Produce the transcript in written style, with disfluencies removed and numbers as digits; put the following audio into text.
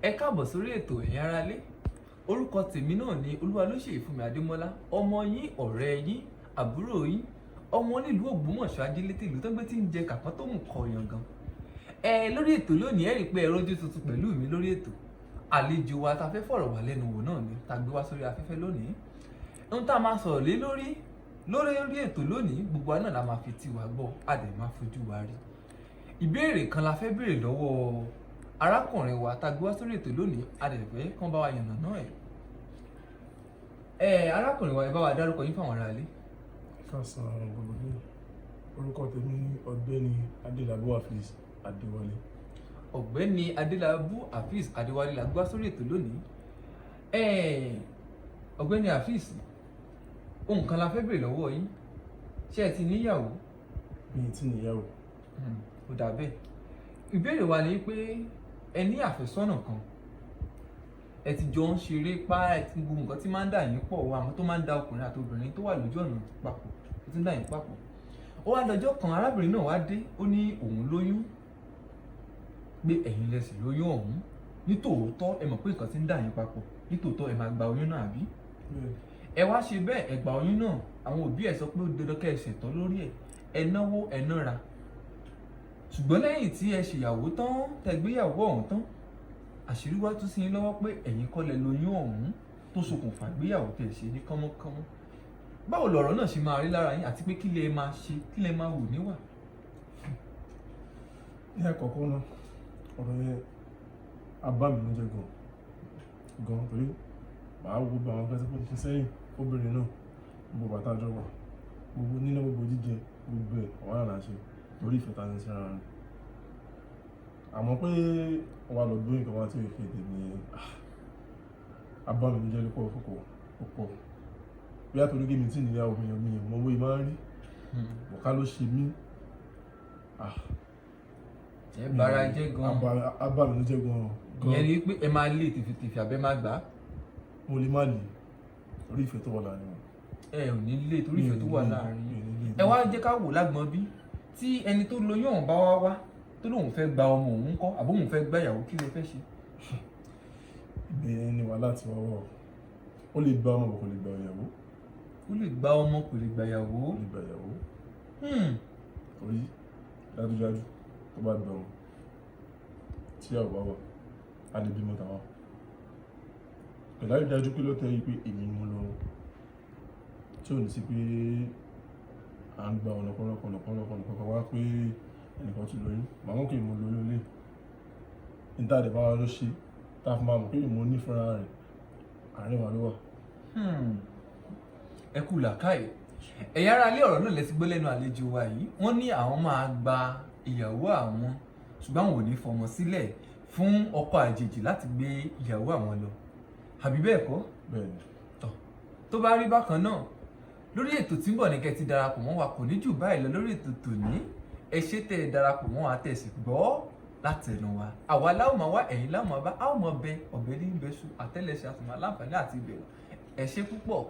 Ẹ káàbọ̀ sórí ètò, ẹ̀yin aráalé. Orúkọ tèmi náà ni Olúwalóṣèyífúnmi Adémọ́lá, ọmọ yín, ọ̀rẹ́ yín, àbúrò yín, ọmọ onílùú Ògbómọ̀ṣọ́, ajílété, ìlú tó ń gbé tí ń jẹ kàkán tó mú kọ yan gan. Ẹ lórí ètò lónìí, ẹ rí i pé ẹ rójú tuntun pẹ̀lú mi lórí ètò. Àlejò wa ta fẹ́ fọ̀rọ̀ wá lẹ́nu wò náà ni ta gbé wá sórí afẹ́fẹ́ lónìí. Ohun tá a máa sọ̀rọ̀ lé lórí lórí ètò lónìí, gbogbo wa náà la máa fi tiwa gbọ́, a dẹ̀ máa fojú wa rí. Ìbéèrè kan la fẹ́ béèrè lọ́wọ́ arákùnrin wa tá a gbé wá sórí ètò lónìí, a dẹ̀ fẹ́ kán bá wa yànnà náà ẹ̀. Ẹ arákùnrin wa, ẹ bá wa dárúkọ yín fáwọn aráalé. Káàsán gbogbo ní. Orúkọ tèmi ní Ọ̀gbẹ́ni Adélábù Afeez Adéwálé. Ọ̀gbẹ́ni Adélábù Afeez Adéwálé la gbé wá sórí ètò lónìí. Ẹ ọ̀gbẹ́ni Afeez, ohun kan la fẹ́ béèrè lọ́wọ́ yín. Ṣé ẹ ti níyàwó? Mi ì tí níyàwó. Ó dà bẹ́ẹ̀. Ìbéèrè wa ni pé ẹ ní àfẹ́sọ́nà kan, ẹ ti jọ ń ṣeré pa, ẹ ti gbogbo nǹkan tí máa ń dà yín pọ̀ wá, àwọn tó máa ń da ọkùnrin àti obìnrin tó wà lójú ọ̀nà papọ̀, tó ti ń dà yín papọ̀. Ó wá lọ́jọ́ kan, arábìnrin náà wá dé, ó ní òun lóyún, pé ẹ̀yin lẹ sì lóyún ọ̀hún. Nítòótọ́, ẹ mọ̀ pé nǹkan tí ń dà yín papọ̀, nítòótọ́ ẹ máa gba oyún náà, àbí? Ẹ wá ṣe bẹ́ẹ̀, ẹ gba oyún náà. Àwọn òbí ẹ̀ sọ pé ó dandan kẹ́ ẹ ṣètọ́ lórí ẹ̀. Ẹ náwó, ẹ nára. Ṣùgbọ́n lẹ́yìn tí ẹ ṣèyàwó tán, tẹ́ gbéyàwó ọ̀hún tán, àṣírí wá tú sí yín lọ́wọ́ pé ẹ̀yin kọ́ lẹ lóyún ọ̀hún tó ṣokùnfà gbéyàwó tẹ́ ṣe ní kánmọ́kánmọ́. Báwo lọ̀rọ̀ náà ṣe máa rí lára yín, àti pé kí lẹ máa ṣe, kí lẹ máa wù níwà? Ní àkọ́kọ́ náà, ọ̀rọ̀ yẹn á bá mi lóúnjẹ gan gan, torí màá wo gbogbo àwọn nǹkan tí mo ti ṣe sẹ́yìn obìnrin náà, gbogbo bàtà àjọ wà, gbogbo níná, gbogbo jíjẹ, gbogbo ẹ̀ wàhálà là ń ṣe torí ìfẹ́ ta ní síra rẹ̀. Àmọ́ pé wọ́n wá lọ gbé nǹkan wá tí ò ṣe tèmi, á bá mi lóúnjẹ lọ́pọ̀ púpọ̀ púpọ̀. Bóyá torí pé mi tí níyàwó, mi ò mọ bóyá máa ń rí bọ̀ká ló ṣe mí. Ẹ bára jẹ́ gan. Á bá mi lóúnjẹ gan gan. Ìyẹn ni pé ẹ máa lé tìfìtìfì àbẹ́ máa gbà á? Mo lè má lè, torí ìfẹ́ tó wà láàrin wọn. Ẹ ò ní lé torí ìfẹ́ tó wà láàrin. Mi ò ní lé. Ẹ wá jẹ́ ká wò lágbọ́n bí tí ẹni tó lóyún ọ̀hún bá wá wá, tó lóun fẹ́ gba ọmọ òun kọ́, àbó òun fẹ́ gbá ìyàwó, kí lẹ fẹ́ ṣe? Ibẹ̀ ni wàhálà ti wá wọ̀. Ó lè gba ọmọ, kò lè gba ìyàwó. Ó lè gba ọmọ, kò lè gba ìyàwó. Ó lè gba ìyàwó. Torí dájúdájú, tó bá gba ọmọ, tí ìyàwó bá wà, á lè bímọ tàwa pẹ̀lú àrídájú pé lọ́tẹ̀ yìí pé èmi ni mo lọ, tí ò ní sí pé à ń gba ọ̀nà kọ́nà kọ́nà kọ́nà kọ́nà kọ́nà wá pé ẹnìkan ti lóyún. Màá mọ̀ pé mo lóyún lé níta àdè bá wa ló ṣe tá a fi máa mọ̀ pé mo ní fúnra rẹ̀, àárín wa ló wà. Ẹ kú làákàyè. Ẹ̀yin ará ilé, ọ̀rọ̀ náà lẹ ti gbọ́ lẹ́nu àlejò wa yìí. Wọ́n ní àwọn máa gba ìyàwó àwọn, ṣùgbọ́n àwọn ò ní fọmọ sílẹ̀ fún ọkọ àjèjì láti gbé ìyàwó àwọn lọ, àbí bẹ́ẹ̀ kọ́? Bẹ́ẹ̀ ni. Tọ́ tó bá rí bákan náà, lórí ètò tí ń bọ̀ ní kẹ́ ti darapọ̀ mọ́ wa. Kò ní jù báyìí lọ lórí ètò tòní. Ẹ ṣé tẹ́ ẹ darapọ̀ mọ́ wa, tẹ́ ẹ sì gbọ́ látẹnu wa. Àwa láwọn máa wá, ẹ̀yin láwọn máa bá, a ó mọ bẹ ọ̀bẹ ní bẹ́sù àtẹ́lẹsẹ̀ àtùmọ̀ aláǹfààní àti ìbẹ̀rù. Ẹ ṣé púpọ̀.